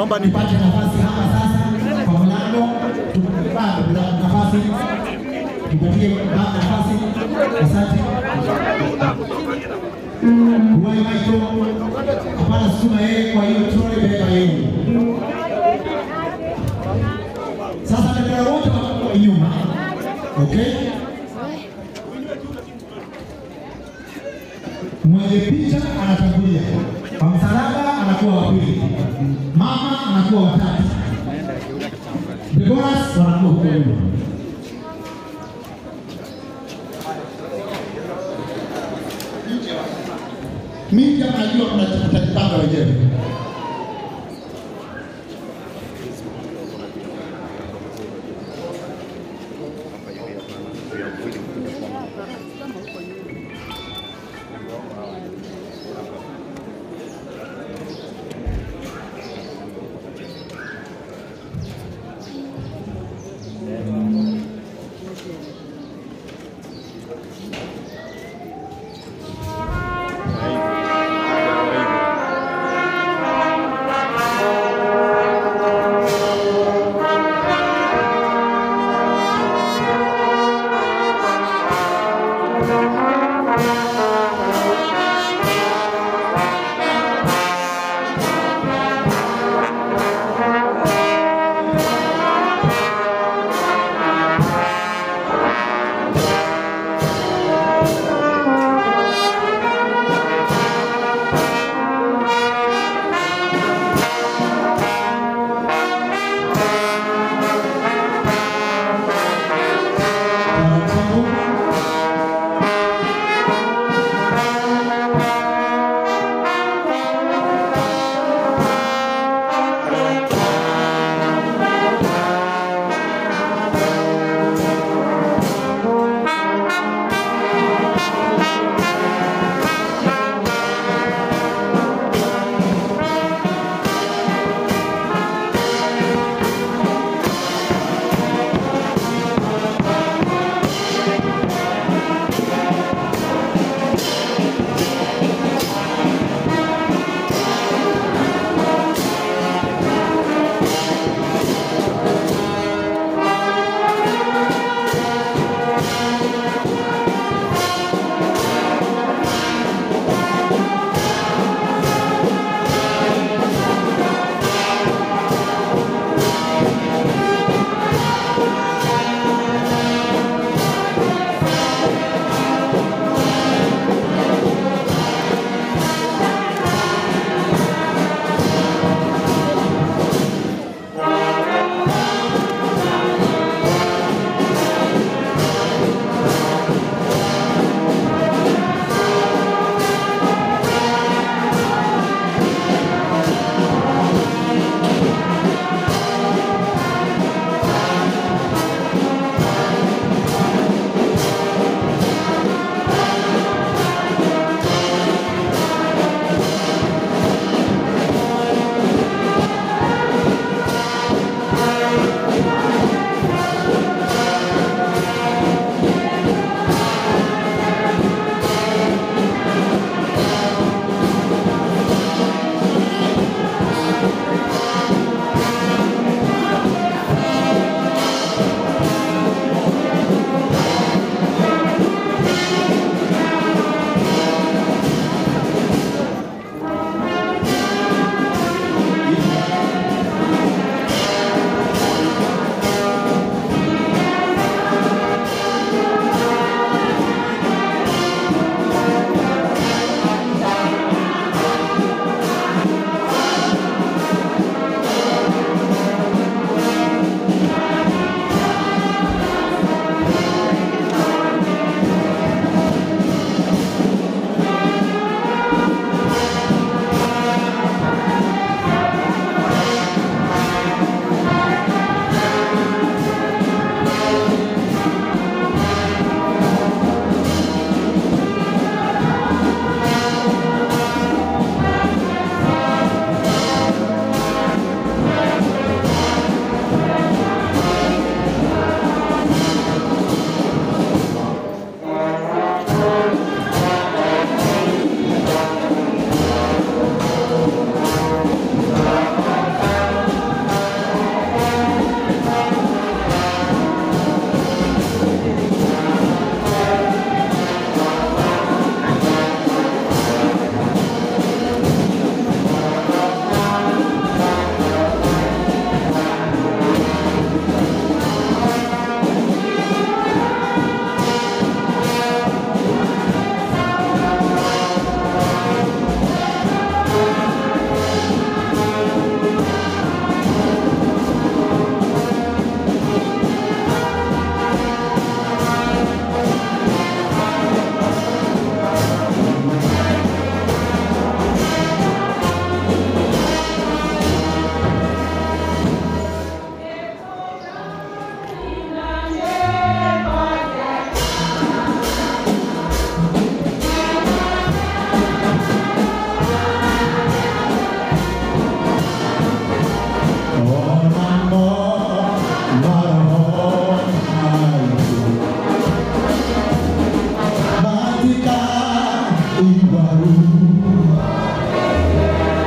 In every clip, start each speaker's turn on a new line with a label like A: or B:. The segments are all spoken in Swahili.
A: Naomba nipate nafasi hapa sasa kwa mlango, tupate nafasi. Tupatie nafasi. Asante. Kuwai Michael, hapana sukuma yeye kwa hiyo troli, beba yeye. Sasa bendera wote wako nyuma. Okay? Mwenye picha anatangulia. Kwa msalaba anakuwa wa pili. Mama anakuwa wa tatu. Deborah wanakuwa huko nyuma. Mimi kama najua mtajipanga wenyewe.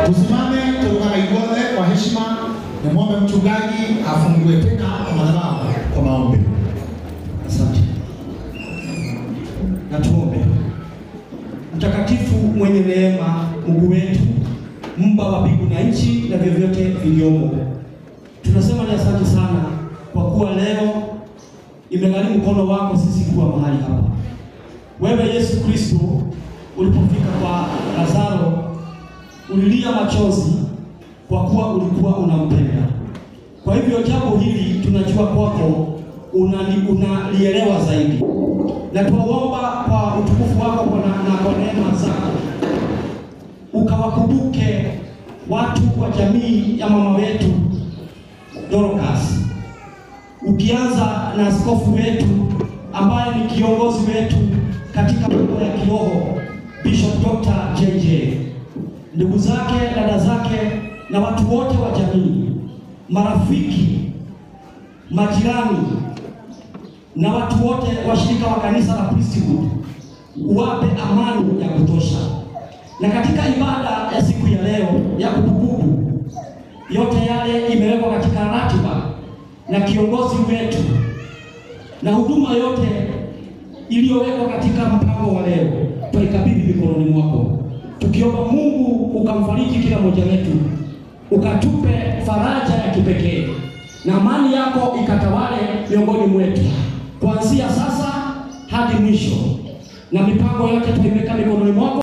A: Tusimame tukaigone kwa heshima, na muombe mchungaji afungue tena madhabahu kwa maombi.
B: Asante. Na tuombe. Mtakatifu mwenye neema, Mungu wetu, Muumba wa mbingu na nchi na vyovyote vilivyomo, tunasema ni asante sana kwa kuwa leo imegharimu mkono wako sisi kuwa mahali hapa. Wewe Yesu Kristo ulipofika kwa Lazaro ulilia machozi kwa kuwa ulikuwa unampenda. Kwa hivyo jambo hili tunajua kwako unalielewa zaidi. Na tunaomba kwa utukufu wako na kwa neema zako ukawakumbuke watu wa jamii ya mama wetu Dorcas, ukianza na askofu wetu ambaye ni kiongozi wetu katika mambo ya kiroho, Bishop Dr. JJ, ndugu zake, dada zake na watu wote wa jamii, marafiki, majirani na watu wote washirika wa kanisa la Priesthood, uwape amani ya kutosha. Na katika ibada ya siku ya leo ya kumbukumbu, yote yale imewekwa katika ratiba na kiongozi wetu, na huduma yote iliyowekwa katika mpango wa leo tuikabidhi mikononi mwako, tukiomba Mungu ukamfariji kila mmoja wetu, ukatupe faraja ya kipekee na amani yako ikatawale miongoni mwetu kuanzia sasa hadi mwisho, na mipango yote tuiweka mikononi mwako.